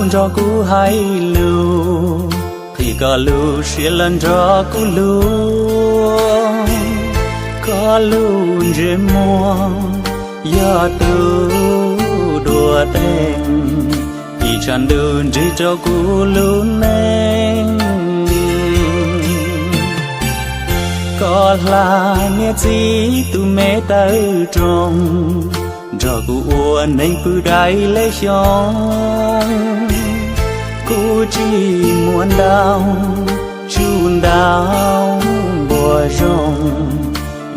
nrog kuv hais lus, qhia koj lub siab los nrog kuv luag. Koj lub ntsej muag yog tus dua teeb, ib tshav ntuj nrig rau kuv lub neej. Koj hla niam txiv tus me taw roog, nrog kuv ua neej pw dai lej xyoo. Kuv tsis muaj ntau tsuj ntau npua zoo,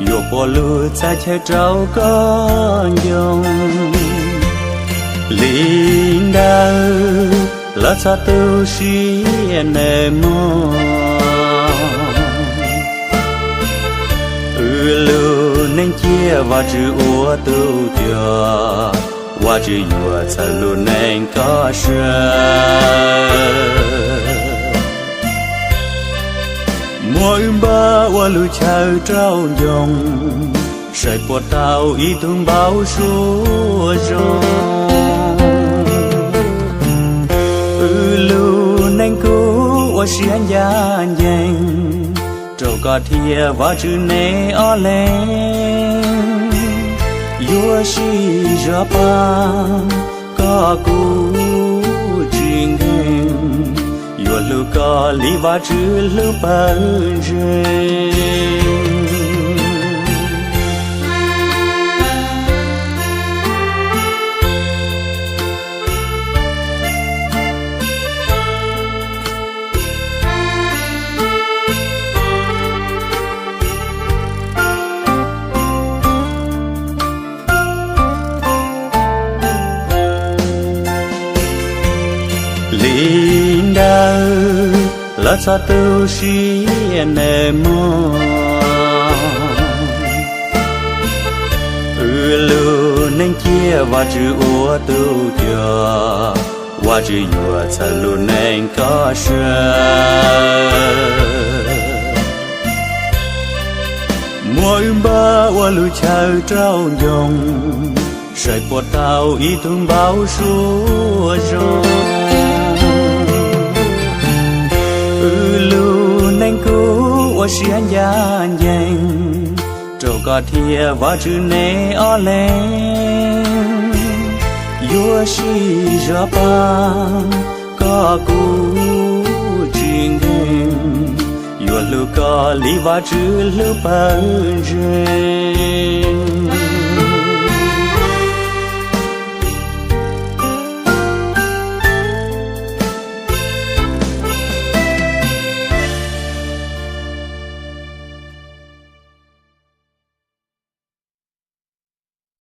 yuav pom lub txaj chaw rau koj ncoo. Li ntawd los txhob tu siab nawb mog. Wb lub neej cia Vajtswv ua tus coj, Vajtswv yuav txhawb lub neej koj sawv. Muab wb npaj ua lub chaw rau ncoo, saib puas tau ib tug npau suav zoo. Wb lub neej kuj ua siab ncaj ncees, rau koj thiab Vajtswv neb ob leeg. Yuav sib zog pab, koj kuj tsis nkeeg, yuav hlub koj li Vajtswv hlub pawg ntseeg. Li ntawd los txhob tu siab nawb mog. Wb lub neej cia Vajtswv ua tus coj, Vajtswv yuav txhawb lub neej koj sawv. Muab wb npaj ua lub chaw rau ncoo, saib puas tau ib tug npau suav zoo. Wb lub neej kuj ua siab ncaj ncees, rau koj thiab Vajtswv neb ob leeg. Yuav sib zog pab, koj kuj tsis nkeeg, yuav hlub koj li Vajtswv hlub pawg ntseeg.